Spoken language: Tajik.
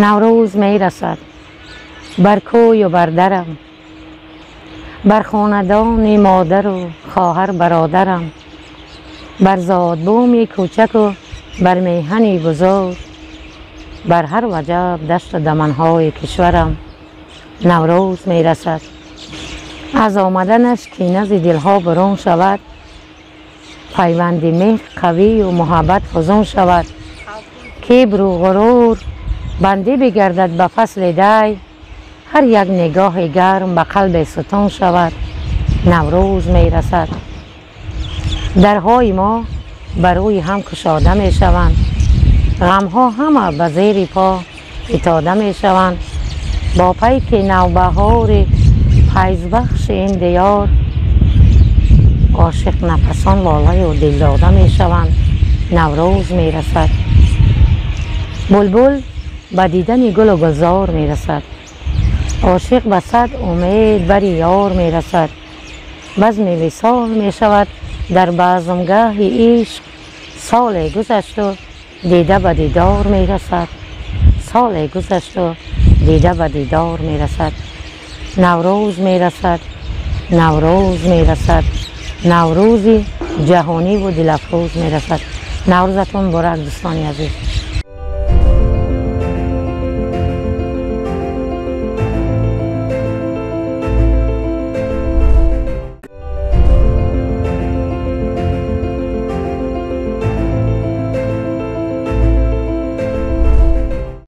Наврӯз мерасад бар кӯю бар дарам, бар хонадони модару хоҳар бародарам, бар зодбуми кӯчаку бар меҳани бузург, бар ҳар ваҷаб дашту даманҳои кишварам Наврӯз мерасад. Аз омаданаш кинази дилҳо бурун шавад, пайванди меҳр қавию муҳаббат фузун шавад, кибру ғурур бандӣ бигардад ба фасли дай, ҳар як нигоҳи гарм ба қалбе сутун шавад. Наврӯз мерасад. Дарҳои мо ба рӯи ҳам кушода мешаванд, ғамҳо ҳама ба зери по фитода мешаванд. Бо пайки навбаҳори файзбахши ин диёр, ошиқ нафасон лолаю дилдода мешаванд. Наврӯз мерасад. Булбул ба дидани гулу гулзор мерасад, ошиқ ба сад умед бари ёр мерасад. Базми висол мешавад дар базмгаҳи ишқ, соле гузашту дида ба дидор мерасад, соле гузашту дида ба дидор мерасад. Наврӯз мерасад, Наврӯз мерасад, Наврӯзи ҷаҳониву дилафрӯз мерасад. Наврӯзатон муборак, дӯстони азиз.